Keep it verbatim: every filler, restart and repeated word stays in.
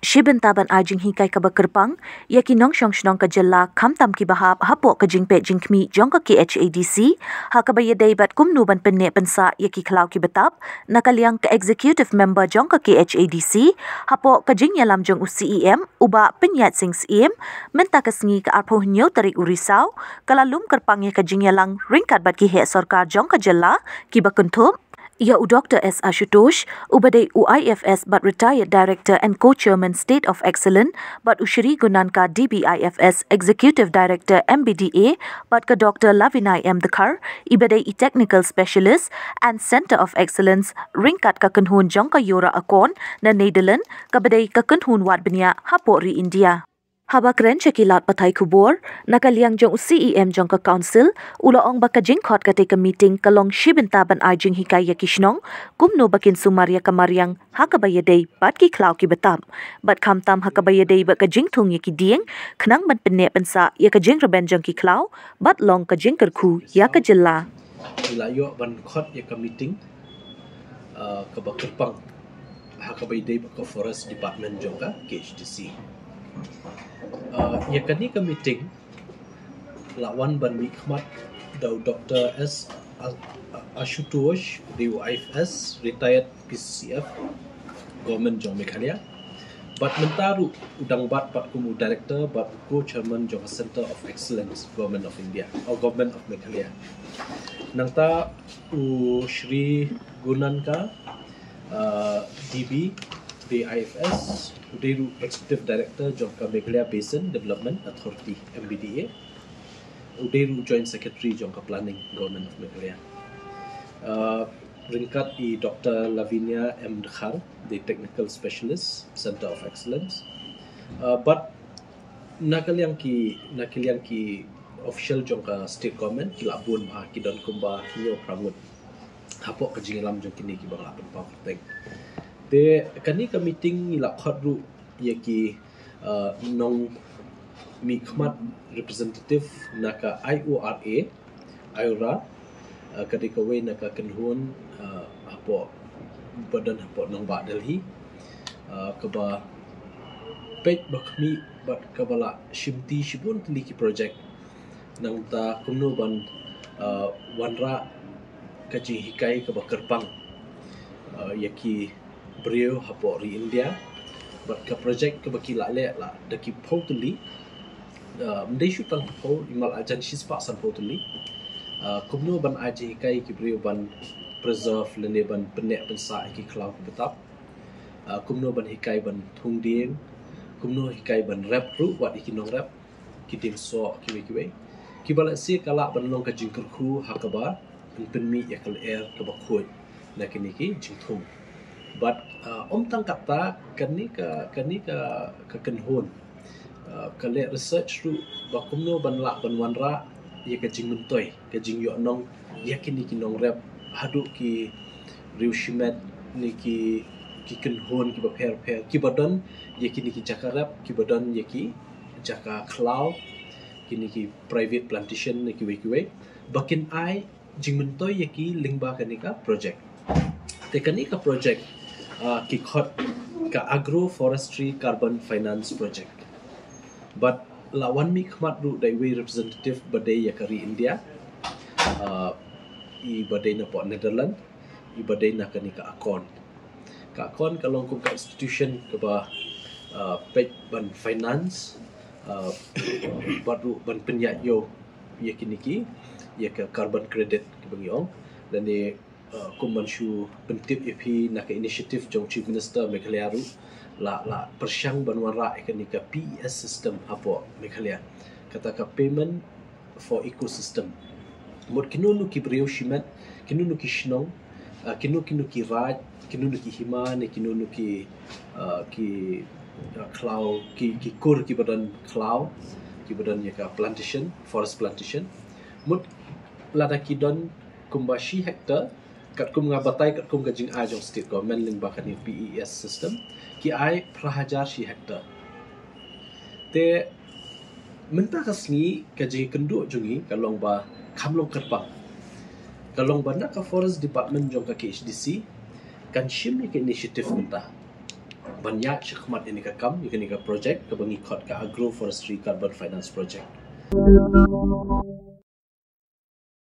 Shi bynta ban ai jinghikai kaba kyrpang ïa ki nongshong shnong ka jylla, khamtam kiba hap hapoh ka jingpeit jingkhmih jong ka K H A D C ha kaba ïadei bad kumno ban pynneh pynsah ïa ki khlaw kiba tap, na ka liang ka Executive Member jong ka K H A D C, hapoh ka jingïalam jong u C E M, u Bah Pynïaid Sing Syiem, mynta ka sngi ka arphew hynñiew tarik u Risaw, ka la lum kyrpang ïa ka jingïalang ryngkat bad ki heh sorkar jong ka jylla kiba kynthup ïa u Doctor S Ashutosh, uba dei u I F S bad Retired Director and Co-Chairman State of Excellence, bad u Shri Gunanka D B I F S, Executive Director M B D A, bad ka Doctor Lavinai M Dkhar, iba dei i Technical Specialist and Center of Excellence, ryngkat ka kynhun jong ka Yora Akon na Netherlands, kaba dei ka kynhun wad bniah hapoh ri India. Haba kren sha ki lad pathai khubor, na ka liang jong u C E M jong ka Council, u la ong ba ka jingkhot katei ka meeting ka long shi bynta ban ai jinghikai ïa ki shnong kumno ba kin sumar ïa ka mariang ha kaba ïadei bad ki khlaw kiba tap, bad khamtam ha kaba ïadei bad ka jingthung ïa ki dieng, khnang ban pynneh pynsah ïa ka jingrben jong ki khlaw bad long ka jingkyrkhu ïa ka jylla. Ngi la ïoh ban khot ïa ka meeting, uh, kaba kyrpang ha kaba ïadei bad ka Forest Department jong ka K H D C. Uh, ïa kane ka meeting la wan ban mihkhmat da u Doctor S A-, A-, Ashutosh, u dei u I F S, retired P C C F, Government jong Meghalaya. Bad mynta ruh u dang bat pat kum u Director bad u Co-Chairman jong ka Center of Excellence, Government of India, or Government of Meghalaya. Nangta u Shri Gunanka, uh, D B, u dei I F S, u dei ruh Executive Director jong ka Meghalaya Basin Development Authority, M B D A. U dei ruh Joint Secretary jong ka Planning, Government of Meghalaya. Uh, ryngkat i Doctor Lavinia M Dkhar, the Technical Specialist, Center of Excellence. Uh, bad na ka liang ki, na ka liang ki official jong ka state government, ki la bun bha, ki don kumba hynñiew phra ngut hapoh ka jingïalam jong kine kiba nga la pynpaw kyrteng. Te kane ka meeting ngi la khot ruh ïa ki, uh, nongmihkhmat, representative na ka I O R A, IORA, uh, ka dei kawei na ka kynhun, uh, hapoh, ba don hapoh nongbah Delhi, uh, kaba peit ba khmih bad kaba la shimti shibun tylli ki project. Nangta kumno ban, uh, wanrah ka jinghikai kaba kyrpang, uh, ïa ki briew hapoh ri India. Bad ka project kaba ki la leh la da ki phew tylli, uh, ym dei shu tang phew, i mal ajan shispah sanphew tylli. Uh, kumno ban ai jinghikai ki briew ban preserve lane ban pynneh pynsah ïa ki khlaw kiba tap. Uh, kumno ban hikai ban thung dieng, kumno hikai ban rep ruh wat ïa ki nongrep, ki dieng soh kiwei kiwei. Kiba lehse ka lah ban long ka jingkyrkhu ha kaba pynmih ïa ka lyer kaba khuid na kine ki jingthung. Bad, uh, ym tang katta, kane ka, kane ka, ka kynhun, uh, ka leh research ruh ba kumno ban lah ban wanrah ïa ka jingmyntoi, ka jingïohnong ïa kine ki nongrep haduh ki riew shimet ne ki, ki kynhun kiba pher pher kiba don ïa kine ki jaka rep, kiba don ïa ki jaka khlaw, kine ki private plantation ne kiwei kiwei, ba kin ai jingmyntoi ïa ki lyngba kane ka project. Te kane ka project, uh, ki khot ka Agroforestry Carbon Finance Project. Bad la wan mihkhmat ruh da iwei representative ba dei ïa ka ri India, uh, iba dei napoh Netherlands, iba dei na kane ka ACORN. Ka ACORN ka long kum ka institution kaba, uh, peit ban finance, uh, bad ruh ban pynïaid ïew ïa kine ki, ïa ka carbon credit kiba ngi ong. Lane, uh, kum ban shu pyntip ïa phi, na ka initiative jong Chief Minister Meghalaya ruh la, la pyrshang ban wanrah ïa kane ka P E S system hapoh Meghalaya. Kata ka payment for ecosystem. Mut kino kino ki briew shimet, kino kino ki shnong, uh, kino kino ki raid, kino kino ki hima ne kino kino ki, uh, ki, uh, khlaw, ki, ki kur kiba don khlaw, kiba don ïa ka plantation, forest plantation. Mut lada ki don kumba shi hectare, katkum nga batai, katkum ka jingai jong state government lyngba kane P E S system, ki ai phra hajar shi hectare. Te mynta ka sngi ka jingkynduh jong ngi ka long ba kham long kyrpang. Ka long ba na ka Forest Department jong ka K H D C, kan shim ïa ka initiative mynta ban ïaid shakhmat ïa kane ka kam, ïa kane ka project kaba ngi khot ka Agroforestry Carbon Finance Project.